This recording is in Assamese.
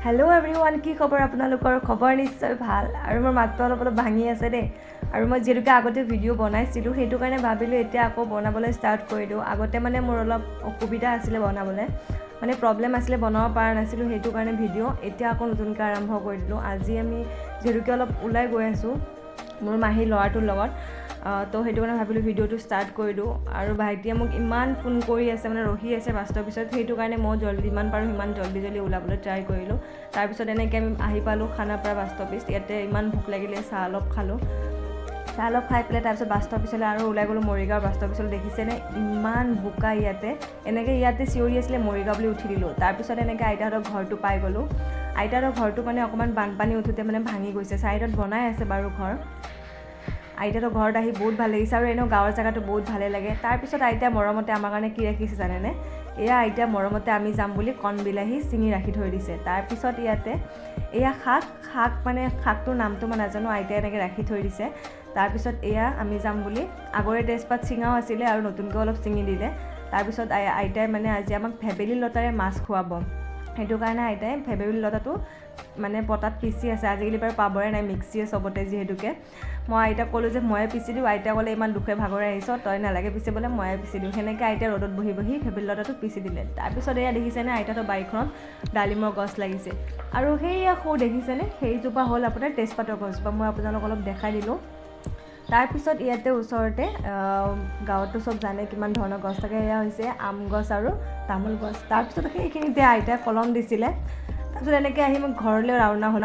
হেল্ল' এভৰিৱান, কি খবৰ আপোনালোকৰ? খবৰ নিশ্চয় ভাল। আৰু মোৰ মাতটো অলপ অলপ ভাঙি আছে দেই। আৰু মই যিহেতুকে আগতে ভিডিঅ' বনাইছিলোঁ, সেইটো কাৰণে ভাবিলোঁ এতিয়া আকৌ বনাবলৈ ষ্টাৰ্ট কৰি দিওঁ। আগতে মানে মোৰ অলপ অসুবিধা আছিলে বনাবলৈ, মানে প্ৰব্লেম আছিলে, বনাব পৰা নাছিলোঁ, সেইটো কাৰণে ভিডিঅ' এতিয়া আকৌ নতুনকৈ আৰম্ভ কৰি দিলোঁ। আজি আমি যিহেতুকে অলপ ওলাই গৈ আছোঁ মোৰ মাহীৰ ল'ৰাটোৰ লগত, তো সেইটো কাৰণে ভাবিলোঁ ভিডিঅ'টো ষ্টাৰ্ট কৰি দিওঁ। আৰু ভাইটিয়ে মোক ইমান ফোন কৰি আছে, মানে ৰখি আছে বাছ পিছত, সেইটো কাৰণে মই জল্দি যিমান পাৰোঁ সিমান জল্দি জল্দি ওলাবলৈ ট্ৰাই কৰিলোঁ। তাৰপিছত এনেকৈ আমি আহি পালোঁ খানাপাৰা বাছ ষ্টপিজ। ইয়াতে ইমান ভোক লাগিলে, চাহ অলপ খালোঁ। চাহ অলপ খাই পেলাই তাৰপিছত বাছ ষ্টপিজলৈ আৰু ওলাই গ'লোঁ, মৰিগাঁও বাছ ষ্টপিজলৈ। দেখিছেনে ইমান বোকা ইয়াতে? এনেকৈ ইয়াতে চিঞৰি আছিলে মৰিগাঁও বুলি, উঠি দিলোঁ। তাৰপিছত এনেকৈ আইতাহঁতৰ ঘৰটো পাই গ'লোঁ। আইতাহঁতৰ ঘৰটো মানে অকণমান বানপানী উঠোঁতে মানে ভাঙি গৈছে, ছাইডত বনাই আছে বাৰু ঘৰ। আইতাহঁতৰ ঘৰত আহি বহুত ভাল লাগিছে আৰু এনেও গাঁৱৰ জেগাটো বহুত ভালেই লাগে। তাৰপিছত আইতাই মৰমতে আমাৰ কাৰণে কি ৰাখিছে জানেনে? এয়া আইতাই মৰমতে আমি যাম বুলি কণ বিলাহী ছিঙি ৰাখি থৈ দিছে। তাৰপিছত ইয়াতে এয়া শাক শাক মানে শাকটোৰ নামটো মই নাজানো, আইতাই এনেকৈ ৰাখি থৈ দিছে। তাৰপিছত এয়া আমি যাম বুলি আগৰে তেজপাত ছিঙাও আছিলে আৰু নতুনকৈ অলপ ছিঙি দিলে। তাৰপিছত আইতাই মানে আজি আমাক ভেবেলী লতাৰে মাছ খুৱাব, সেইটো কাৰণে আইতাই ভেবেলী লতাটো মানে পটাত পিচি আছে। আজিকালি বাৰু পাবৰে নাই, মিক্সিয়ে চবতে যিহেতুকে। মই আইতাক ক'লোঁ যে ময়ে পিচি দিওঁ। আইতাই ক'লে, ইমান দুখে ভাগৰে আহিছ তই, নালাগে পিচিবলৈ, ময়ে পিচি দিওঁ। সেনেকৈ আইতাই ৰ'দত বহি বহি ভেবেলী লতাটো পিচি দিলে। তাৰপিছত এয়া দেখিছেনে, আইতাহঁতৰ বাৰীখনত ডালিমৰ গছ লাগিছে। আৰু সেইয়া সৌ দেখিছেনে, সেইজোপা হ'ল আপোনাৰ তেজপাতৰ গছজোপা, মই আপোনালোকক অলপ দেখাই দিলোঁ। তাৰপিছত ইয়াতে ওচৰতে, গাঁৱততো চব জানে কিমান ধৰণৰ গছ থাকে, এয়া হৈছে আম গছ আৰু তামোল গছ। তাৰপিছত সেইখিনিতে আইতাই কলম দিছিলে। তাৰপিছত এনেকৈ আহি মই ঘৰলৈ ৰাওনা হ'লোঁ।